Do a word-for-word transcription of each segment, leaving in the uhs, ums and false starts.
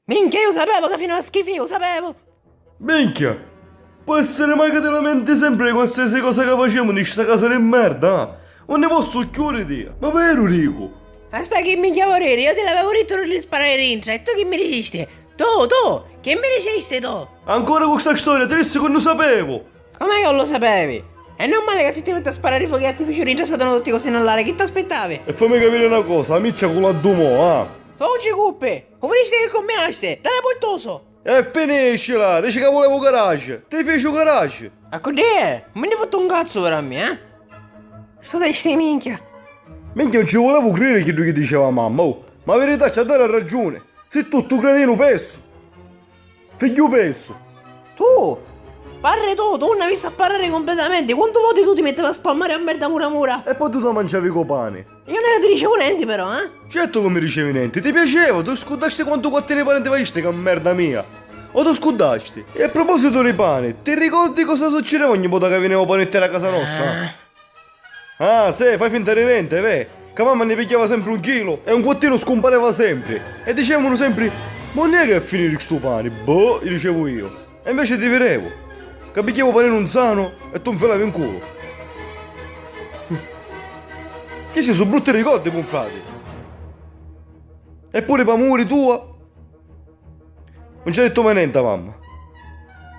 Minchia, iu sapevu ca finiva a schifi, iu sapevu! Minchia! Pò essiri mai ca ti lamenti sempri di qualsiasi cosa ca facemu nni sta casa di merda, ah? Unni postu chiuditi? Ma veru dicu! Aspetta, chi minchia vorriri? Iu ti l'avevu dittu di nun sparari dintra, e tu chi mi dicisti? Tu, tu! Chi mi dicisti tu? Ancora cu sta storia, ti dissi ca nun sapevu! Comu ca lu sapevi? E nun mali ca si ti metti a sparari fochi d'artificiu dintra scatunu tutti cosi nall'aria, chi t'aspittavi? E fammi capiri na cosa, a miccia cu la ddu mo, ah! Tu ci cuppi! U vidisti chi cumbinasti? T'havi purtusu! E finiscila! Dici ca vulevi u garage! Ti fici u garage! A cu dì è? Nun mi nni fotti un cazzu puru a mia, eh? Stu testi minchia! Minchia, nun ci vulevu criri chiddu chi diceva mamma, oh! Ma a virità c'ha a dari ragiuni! Si tuttu credi nu pessu! Figghiu pessu! Tu! Parri tu, tu nun avissi a parrari cumpletamenti! Quantu voti tu ti mittivi a spalmari a merda mura mura? E poi tu ti manciavi cu pani! Iu nun ti dicevu nenti però, eh? Certu ca mi dicevi nenti, ti piaceva, tu scuddasti quantu quattini pani ti facisti ca merda mia? O tu scuddasti? E a propositu di pani, ti ricordi cosa succideva ogni vota ca viniva u pani tti a casa nostra? Ah, sì, fai finta di nenti, vè, ca mamma nni pigghiava sempri un chilu e un quattinu scumpareva sempri e dicevanu sempri: "Ma unni è ca è a finiri stu pani?" "Boh", dicevu iu. E inveci ti virevu ca pigghiavu paninu nzanu e tu nfilavi n culu. Chisti su brutti ricordi, cunfrati. E puri p'amuri tua nun ci ha dittu mai nenti a mamma.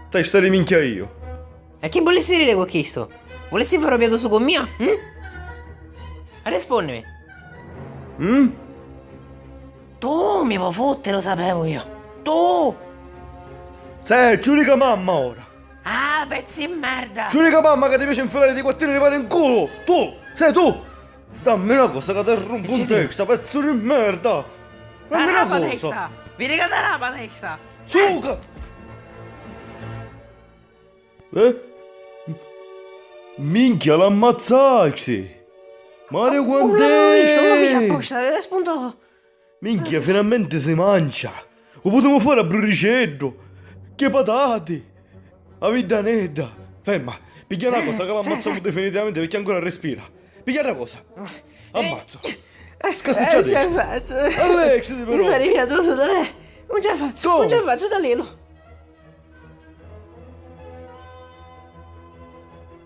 T'hai stari minchia iu. E chi vulissi diri cu chistu? Vulissi fari u piatusu cu mia? Hm? Rispunnimi. Hm? Tu mi vo futti, lu sapevu iu. Tu! Sè, ci vuri ca mamma ora. Ah, pezzi di merda! Ci vuri ca mamma ca ti piaci nfilari di quattini di pani n culu! Tu! Sè tu! Dammi na cosa ca ti rumpu n testa, pezzu di merda! Dammi na cosa! T'arrapa testa! Vidi ca t'arrapa testa! Suca! Eh? Minchia, l'ammazzasti! Mario, quant'è? Nun l'avevi vistu, lu fici apposta, è spuntu. Minchia, finalmenti si mancia! U putemu fari a bruriceddu! Chê patati! A viddanedda! Ferma! Pigghia na cosa ca l'ammazzamu definitivamenti pirchì ancora respira! Pigghia na cosa! Ammazza! Casticciati! Nun ci fazzu! Alexiti però! Mi pari piatusu, dai! Nun ci fazzu! Nun ci fazzu, talilu!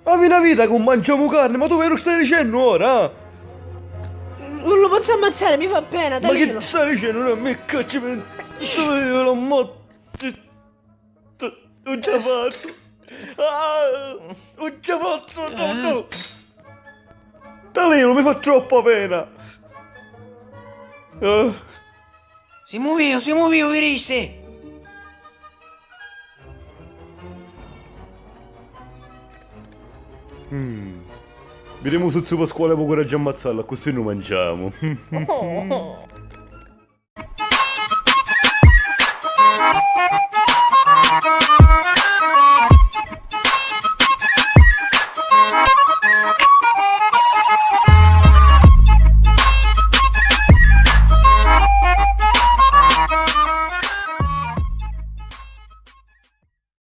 Havi na vita ca nun manciamu carni, ma tu veru stai dicennu ora, ah? Nun lu pozzu ammazzari, mi fa pena, talilu. Ma chi stai dicennu? Nun mi cacci, mi l'ammazzi. Nun ci fazzu. Ah, nun ci fazzu, no, no. Talilu, mi fa troppa pena. Ah. Si muvìu, si muvìu, viristi? Mm. Videmu su ziu Pasquali havi u curaggiu a ammazzallu, accussì nu manciamu.